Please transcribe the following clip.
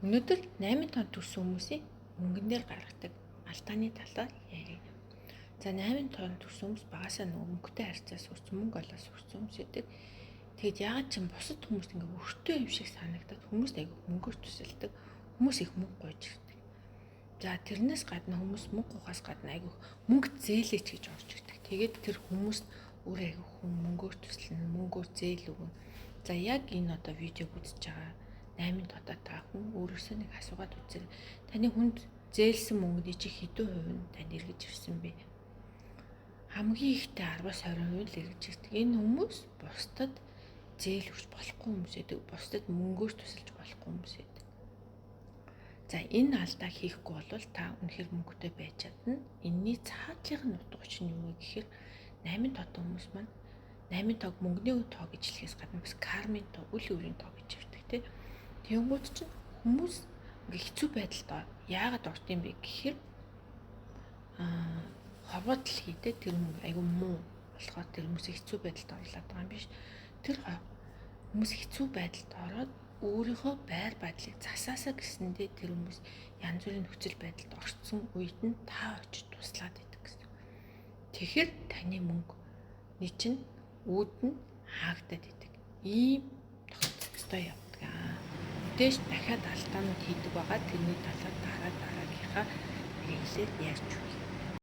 Өнөөдөр 8 тон төрсэн хүмүүсийн мөнгөн дээр гаргадаг алдааны талаар ярина. За, 8 тон төрсэн хүмүүс багасаа нөгөө мөнгөтэй харьцаа сурсан, мөнгө олоо сурсан хүмүүс гэдэг. Тэгэд яагаад ч юм бусад хүмүүс ингээ өртөө юм шиг санагдаад хүмүүст айгүй мөнгөөр тусалдаг. Хүмүүс их мөнгө гуйж ирдэг. За, тэрнээс гадна хүмүүс мөнгө гуйхаас гадна айгүй мөнгө зээлээч гэж орж ирдэг. Тэгээд тэр хүмүүст өөр айгүй хүн мөнгөөр туслана, мөнгөөр зээл өгнө. За, яг энэ одоо видеог үзэж байгаа 8 тотоо та хүн өөрөөсөө нэг асуугаад үзээрэй. Таны хүнд зээлсэн мөнгөний чи хэдэн хувь нь танд эргэж ирсэн бэ? Хамгийн ихтэй 10-аас 20% л эргэж ирдэг. Энэ хүмүүс бусдад зээл өгч болохгүй хүмүүс байдаг. Бусдад мөнгөөр тусалж болохгүй хүмүүс байдаг. За, энэ алдаа хийхгүй бол та үнэхээр мөнгөтэй байж чадна. Энийний цаатлын нь утга учир нь юу вэ гэхээр 8 тотоо хүмүүс маань 8 тог мөнгөний тоо гэж хэлэхээс гадна бас кармын тоо, үл өрийн тоо гэж ярьдаг, тийм. Тэнгүүд чинь хүмүүс ингээ хэцүү байдалд яагаад орд юм бэ гэхээр ховоо дэлхийдээ тэр мөнгө айгүй муу болохоор тэр хүмүүсийг хэцүү байдалд оруулаад байгаа юм биш. Тэр хүмүүс хэцүү байдалд ороод өөрийнхөө байр байдлыг засаасаа гэсэндээ тэр хүмүүс янз бүрийн нөхцөл байдалд орсон үед нь та очиж туслаад байдаг гэсэн. Тэгэхээр таны мөнгөний чинь үүд нь хаагдаад идэг. Ийм тогтцтой явдаг аа. Мэдээж дахиад алдаанууд хийдэг байгаа. Тэрний талаар дараа дараагийнхаа хэлээр ярьж өгье.